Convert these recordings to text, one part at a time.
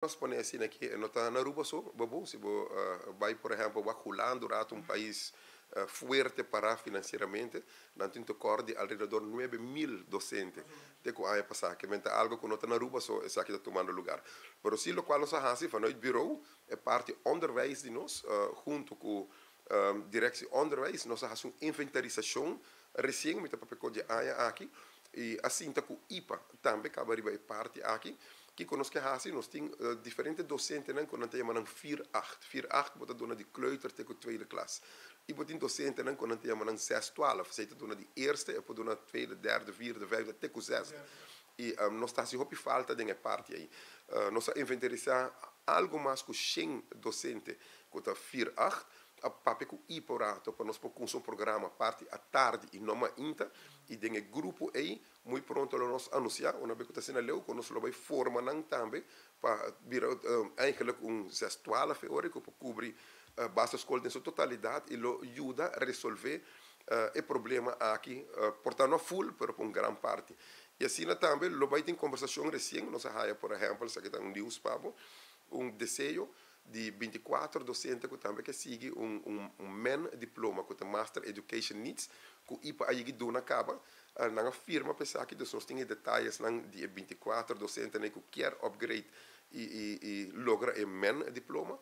Nos pone asina aki, no ta na Aruba so, Babu, si bo bay, por ehempel, wak Hulanda rato, un pais fuerte para financieramente, nan tin tekort di alrededor 9000 docente te cu aña pasa, cu ta algo cu no ta na Aruba so esaki ta tumando lugar. Pero si locual nos a haci vanuit bureau, e parti onderwijs di nos, hunto cu directie onderwijs, nos a haci un inventarisatie recien, mi ta papia di aña aki, y asina ta cu IPA tambe caba riba e parti aki, cu nos kier haci. Nos tin diferente docentenan cu nan ta yama 4-8. 4-8 bo ta duna di kleuter te tweede klas. Y bo tin docentenan cu nan ta yama 6-12. Esey ta duna di eerste, y por duna tweede, derde, vierde, vijfde, te cu zesde. Y nos ta haci hopi falta den e parti ey. Nos a inventarisa algo mas cu 100 docente cu ta 4-8, a papia cu IPA rato pa nos por un programa parti atardi y no mainta, y den e grupo ey muy pronto lo nos anuncia, un biaha cu ta asina leu, cu nos lo bay forma nan tambe pa bira eigenlijk un 6 12 ora cu por cubri basisschool den su totalidad y lo yuda resolve e problema aki, por ta no full, pero pa un gran parti. Y asina tambe lo bay tin conversacion recien, nos a haya, por ehempel, esaki ta un nieuws pa bo, un deseo di 24 docente cu tambe kier sigui un MEN diploma, cu ta Master Education Needs, cu IPA a yega duna caba, nan a firma pa esaki, dus nos tin detayenan di 24 docente cu kier upgrade y logra e MEN diploma.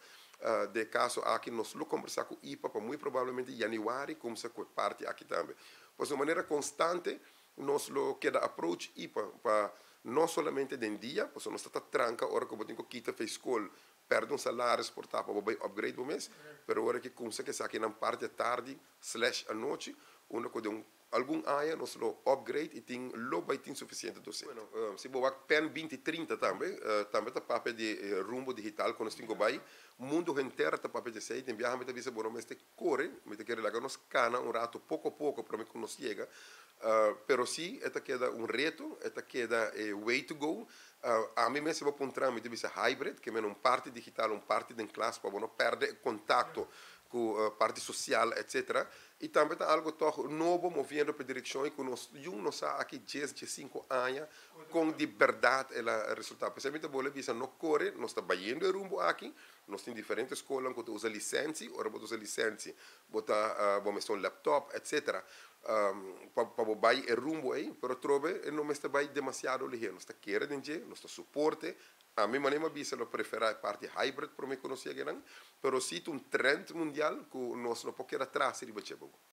Den caso aki nos lo combersa cu IPA pa muy probablemente januari cuminsa cu e parti aki tambe. Pues di manera constante nos lo keda approach IPA pa no solamente den dia, pues nos ta tranca ora cu bo tin cu kita for scol, perde un salario por ta pa bay upgrade bo mes, pero ora cu cuminsa cu esaki na parti atardi/anochi, unda cu un algun aña nos lo upgrade y tin lo bay tin suficiente docente. Bueno, si bo PEN 2030 tambe, tambe ta papia di rumbo digital cu nos tin cu bay, mundo entero ta papia di esey. Tin biaha mi ta bisa bo no mester core, mi ta kere laga nos cana un rato poco poco pa cu nos yega. Pero si, e ta keda un reto, e ta keda a way to go. Ami mes bo puntra mi, ta bisa hybrid, kiermen un parti digital, un parti den klas, pa no perde contacto cu parti social, etc. Y tambe ta algo toch nobo, moviendo pa direccion y cu nos un no sa aki 10, 5 aña cu di berdad el a resulta. Pesey mi ta bolbe bisa no core, nos ta bayendo e rumbo aki, nos tin diferente scol cu ta usa licentie, ora bo usa licentie, bo ta bo un laptop, etc. Pa bay e rumbo ey, pero trobe no mester bay demasiado lihe, nos ta kere den dje, nos ta suporte. Ami manera bisa lo prefera e parti hybrid pa mi conoce, pero si un trend mundial cu nos no por keda atras riba dje.